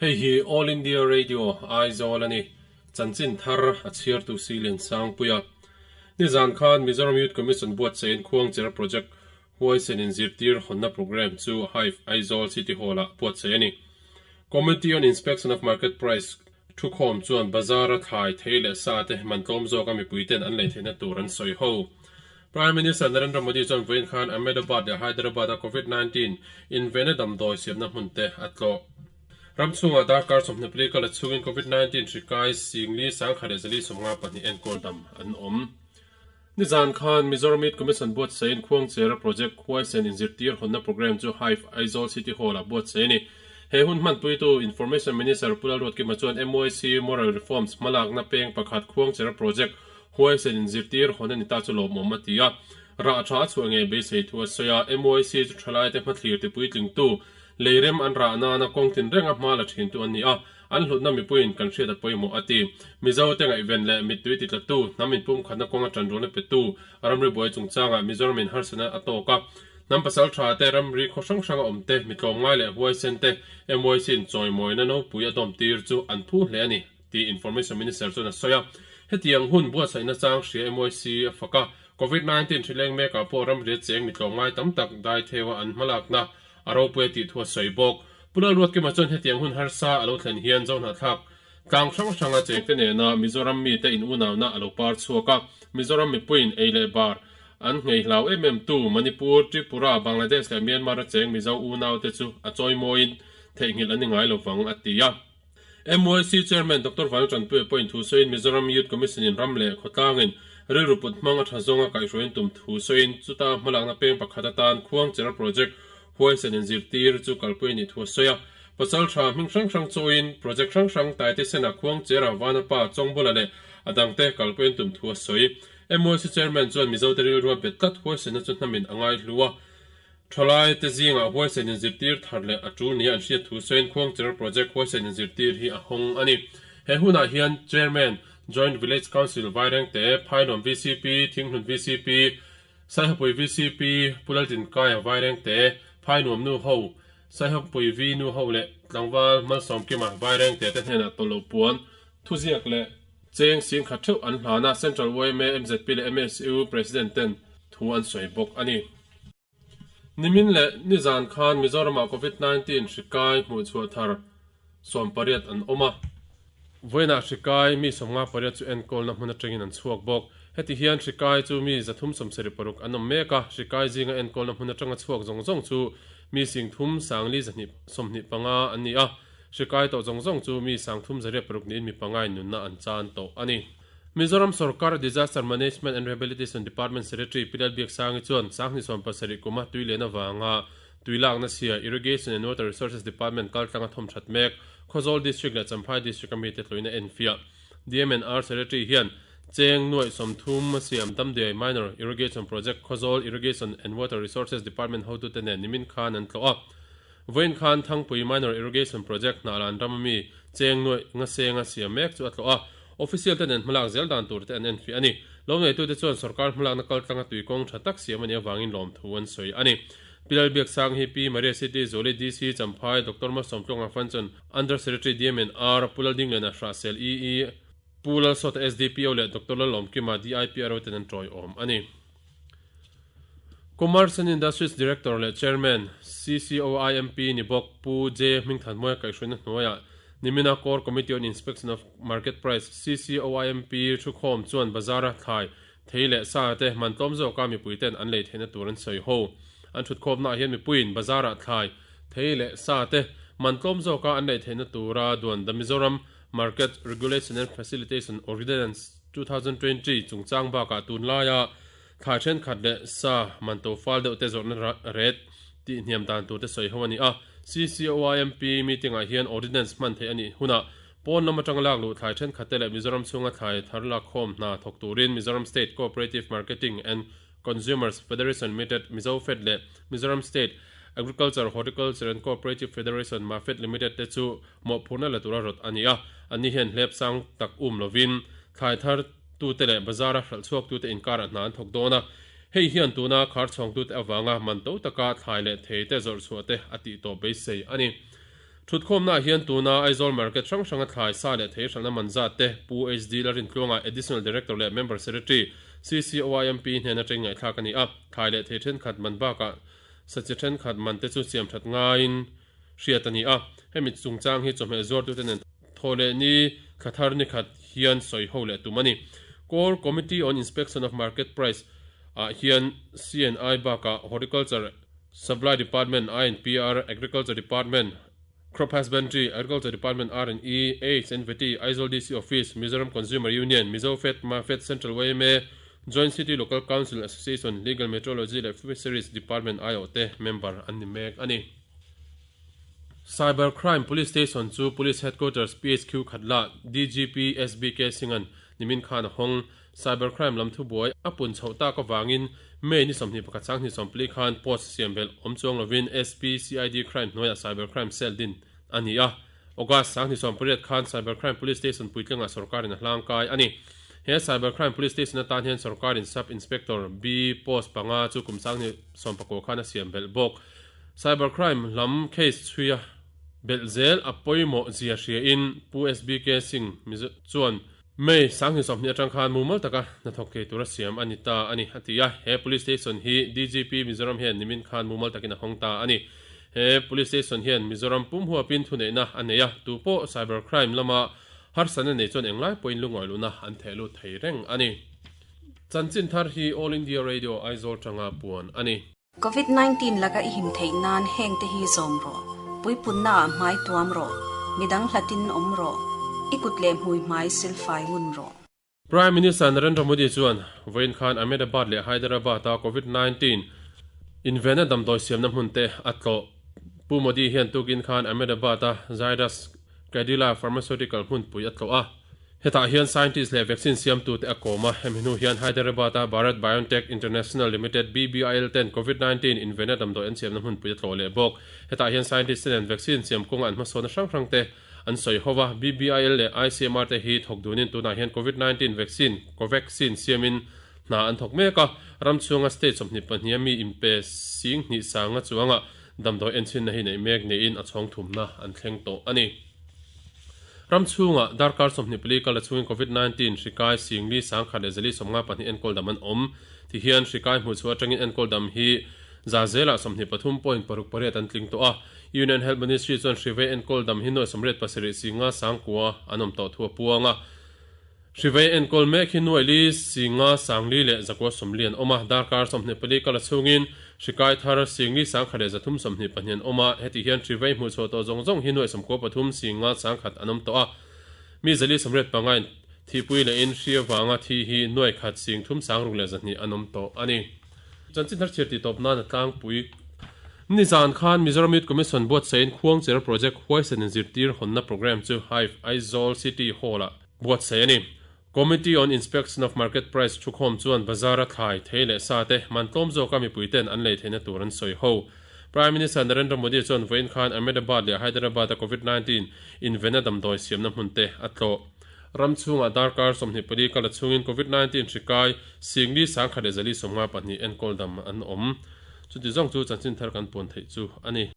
Hei hi All India Radio Aizawl a ni. Chanchin thar a chhiartu Silian Sangpuia. Nizan khan Mizoram Youth Commission buatsaihin Khuangcher Project huaisen inzirtir hawnna programme chu Hive Aizawl City Hall-ah buatsaih a ni. Committee on Inspection of Market Price thukhawm chuan bazar-a thlai thei leh sa te man tlawm zawka mipuiten an lei theihna tur an sawi ho. Prime Minister Narendra Modi chuan vawiin khan Ahmedabad leh Hyderabad-a Covid 19 invenna damdawi siamna hmun te a tlawh. Ram chhungah darkar 24 kal a chhungin Covid 19 hri kai Singli 1152 enkawl dam an awm. Nizan khan Mizoram Youth Commission buatsaihin Khuangchera Project huaisen inzirtir hawnna programme chu Hive Aizawl City Hall-ah buatsaih a ni. He hun hmanpuitu Information Minister Pu Lalruatkima chuan MYC Moral Reforms hmalakna peng pakhat Khuangchera Project huaisen inzirtir hawn a ni ta chu lawmawm a ti a. Rah tha a chhuah ngei beisei thu a sawi a, MYC chu thalaite hmathlir tipuitlingtu, leirem an rah nana kawng tinrenga hma la thintu an ni a, an hlutna mipuiin kan hriat a pawimawh a ti. Mizote ngaihven leh mittui titlatu, hnam inpumkhatna kawnga tanrualna petu, ramri buai chungchangah Mizoramin harsatna a tawk a. Hnam pasal tha te, ramri khaw hrang hranga awm te, mitlawmngai leh huaisen te, MYC in chawimawina nopui a dawmtir chu an phu hle a ni. tih Information Minister chuan a sawi a. Hetiang hun buatsaihna chang hria MYC a fak a, Covid 19 hri leng mekah pawh ramriat cheng mi tlawmngai tam tak dai theuha an hmalakna a ropui a tih thu a sawi bawk. Pu Lalruatkima chuan hetiang hun harsa a lo thlen hian Zohnahthlak tlang hrang hranga chengte nena Mizoram mite in unauna a lo par chhuak a, Mizoram mipuiin ei leh bar an nghei hlau em em tu Manipur, Tripura, Bangladesh leh Myanmar a cheng Mizo unaute chu a chawimawiin theihnghilh an ni ngai lovang a ti a. MYC Chairman Doctor Vanlal Tanpuia pawhin thu sawiin Mizoram Youth Commission in ram leh khawtlangin rilru put hmang a tha zawnga kaihhruaiin tum thu sawiin chuta hmalakna peng pakhat atan Khuangchera Project huaisen inzirtir chu kalpui a nih thu a sawi a. Pasal tha hming hrang hrang chawiin project hrang hrang Taite Sena Khuangchera Vanapa Chawngbula leh a dangte kalpuiin tum thu a sawi. MYC Chairman chuan Mizote rilrua bet tlat huaisenna chu hnamin a ngaihlu a. Thalai te zingah huaisen inzirtir thar leh a tul nia an hriat thu sawiin Khuangcher Project huaisen inzirtir hi a hawng a ni. He hunah hian Chairman, Joint Village Council Vairengte, Phainuam vcp, Thinghlun vcp, Saihapui vcp, Pu Laltinkaia Vairengte, Phainuam nu ho, Saihapui V nu ho leh Tlangval Malsawmkima Vairengte te hnenah tawlh loh puan thuziak leh cheng singkhat theuh an hlan a, Central yma, mzp leh MSU President ten thu an sawi bawk a ni. Nimin leh nizan khan Mizoramah Covid 19 hri kai hmuh chhuah thar 18 an awm a. Vawiinah hri kai mi 58 chu enkawlna hmun atangin an chhuak bawk. Heti hian hri kai chu mi 376 an awm mek a, hri kai zinga enkawlna hmun atanga chhuak zawng zawng chu mi 3225 an ni a, hri kai tawh zawng zawng chu mi 3806 niin mi pangain nunna an chan tawh a ni. Mizoram sorkar Disaster Management and Rehabilitation Department Secretary Pi Lalbiaksangi chuan 2017 kuma tui len avanga tui lakna chhia Irrigation and Water Resources Department kaltlanga thawm that mek Khawzawl District leh Champhai District a mite tluina enfiah. DMNR Secretary hian cheng nuaih 30 a siam Damdiai Minor Irrigation Project Khawzawl Irrigation and Water Resources Department hotute nen nimin khan an tlawh a. Vawiin khan Thangpui Minor Irrigation Project hnahlan ram ami cheng nuaih nga senga siam mek chu a tlawh a. Official te nen hmalak zel dan tur te an enfiah a ni. Lo neitute chuan sorkar hmalakna kaltlanga tui kawng tha tak siam a nih avangin lawmthu an sawi a ni. Pi Lalbiaksang hi Pi Maria City Zuali DC Champhai Doctor Malsawmtluanga Fanchon Under Secretary DMNR Pu Laldingliana Hrahsel EE Pu Lalsawta SDPO leh Doctor Lalawmkima DIPRO ten an tawiawm a ni. Commerce and Industries Director leh Chairman, CCOIMP ni bawk Pu J. Hmingthanhmuaia kaihhruaina hnuaiah nimina Core Committee on Inspection of Market Price, CCOIMP, thukhawm chuan bazar-a thlai, thei leh sa te man tlawm zawka mipuiten an lei theihna tur an sawi ho. An thutkhawmnaah hian mipuiin bazar-ah thlai, thei leh sa te man tlawm zawka an lei theihna tura duan The Mizoram Market Regulation and Facilitation Ordinance 2020 chungchang bakah tunlaia thlai thenkhat leh sa man to fal deuh te zawrhna ret tih hniam dan tur te sawi ho a ni a. CCOIMP meeting ah hian Ordinance hman theih a nih hunah pawn lam atanga lak luh thlai thenkhat te leh Mizoram chhunga thlai thar lakkhawm hna thawk turin Mizoram State Cooperative Marketing and Consumers Federation Limited, Mizofed leh Mizoram State Agriculture, Horticulture and Cooperative Federation, Mafed Limited te chu mawhphurhna la tura rawt a ni a. Anni hian hlep sang tak um lovin thlai thar tute leh bazara hralh chhuaktute inkarah hna an thawk dawn a. Hei hian tuna khar chhawngtute avanga man to taka thlai leh thei te zawrh chhuah te a tih tawh beisei a ni. Thutkhawmnaah hian tuna Aizawl Market hrang hranga thlai sa leh thei hralhna man zat te Pu HD Lalrintluanga, Additional Director leh Member Secretary, CCOIMP hnen atangin ngaihthlak a ni a. Thlai leh thei thenkhat man bakah sachi thenkhat man te chu siam that ngaiin hriat a ni a. Hemi chungchang hi chawhmeh zuartute nen thaw leh ni thla thar ni khat hian sawi ho leh tum a ni. Core Committee on Inspection of Market Price ah hian CNI bakah Horticulture Supply Department, INPR, Agriculture Department, Crop Husbandry, Agriculture Department, R&E, HNVT, Aizawl DC Office, Mizoram Consumer Union, Mizo Fed, Mafed, Central yma, Joint City Local Council Association, Legal Metrology leh Fisheries Department aiawh te member an ni mek a ni. Cyber Crime Police Station chu Police Headquarters, PHQ, Khatla, DGP SBK Singh-a'n nimin khan a hawng. Cyber crime lam thubuai a pun chhoh tak avangin May ni 21 20 pali khan post siam belh awm chuang lovin SP CID Crime hnuaiah Cyber Crime Cell din a ni a. August 2008 khan Cyber Crime Police Station puitlingah sorkarin a hlangkai a ni. He Cyber Crime Police Station atan hian sorkarin Sub Inspector B post panga chu kum 2019 khan a siam belh bawk. Cyber Crime lam case chhuia belh zel a pawimawh zia hriain Pu SBK Singh chuan May 2020 atang khan mumal taka hnathawk thei tura siam a ni ta a ni, a ti a. He Police Station hi DGP Mizoram hian nimin khan mumal takin a hawng ta a ni. He Police Station hian Mizoram pum huapin thuneihna a nei a, tu pawh cyber crime lama harsatna nei chuan englai pawhin lungawi luhna an theh lut thei reng a ni. Chanchin thar hi All India Radio Aizawl tanga puan a ni. Covid 19 laka i him theih nan hengte hi zawm rawh, puipunna ah hmai tuam rawh, midang hlatin awm rawh, i kut leh hmui hmai silfai ngun rawh. Prime Minister Narendra Modi chuan vawiin khan Ahmedabad leh Hyderabad-a Covid 19 invenna damdawi siamna hmun te a tlawh. Pu Modi hian tukin khan Ahmedabad-a Zydus Cadila Pharmaceutical hmunpui a tlawh a. Hetah hian scientist leh vaccine siamtute a kawm a, hemi hnu hian Hyderabad-a Bharat Biotech International Limited, BBIL, ten Covid 19 invenna damdawi an siamna hmunpui a tlawh leh bawk. Hetah hian scientist te nen vaccine siam kawnga an hmasawnna hrang hrang te an sawi ho va, BBIL leh ICMR te hi thawk dunin tunah hian Covid 19 vaccine, Covaxin, siamin hna an thawk mek a, ram chhunga state 22 a mi inpe sing hnih sanga chuangah damdawi enchhinna hi neih mek niin a chhawng thumna an thleng tawh a ni. Ram chhungah darkar 24 kal a chhungin Covid 19 hri kai Singli 1154 enkawl dam an awm. Ti hian hri kai hmuh chhuah atangin enkawl dam hi za zelah 23.68 an tling tawh a. Union Health Ministry chuan hri vei enkawl dam hi nuai 87 singa sangkua an awm tawh thu a puang a. Hri vei enkawl mek hi nuai li singa sangli leh zakua 40 an awm a, darkar 24 kal a chhungin hri kai thar singli 1322 an awm a, heti hian hri vei hmuh chhuah tawh zawng zawng hi nuai 93 singa 100 an awm tawh a. Mi zali 85 in thihpui leh in hri avanga thi hi nuai khat sing thum sang ruk leh zahnih an awm tawh a ni. Chanchin thar chhiar tih tawp nan a tlangpui. Nizan khan Mizoram Youth Commission buatsaihin Khuangcher Project huaisen inzirtir hawnna programme chu Hive Aizawl City Hall-ah Buatsaih a ni. Committee on Inspection of Market Price thukhawm chuan bazar-a thlai, thei leh sa te man tlawm zawka mipuiten an lei theihna tur an sawi ho. Prime Minister Narendra Modi chuan vawiin khan Ahmedabad leh Hyderabad-a Covid 19 invenna damdawi siamna hmun te a tlawh. Ram chhungah darkar 24 kal a chhungin Covid 19 hri kai singli 1454 enkawl dam an awm. Chuti zawng chu chanchin thar kan puan theih chu a ni.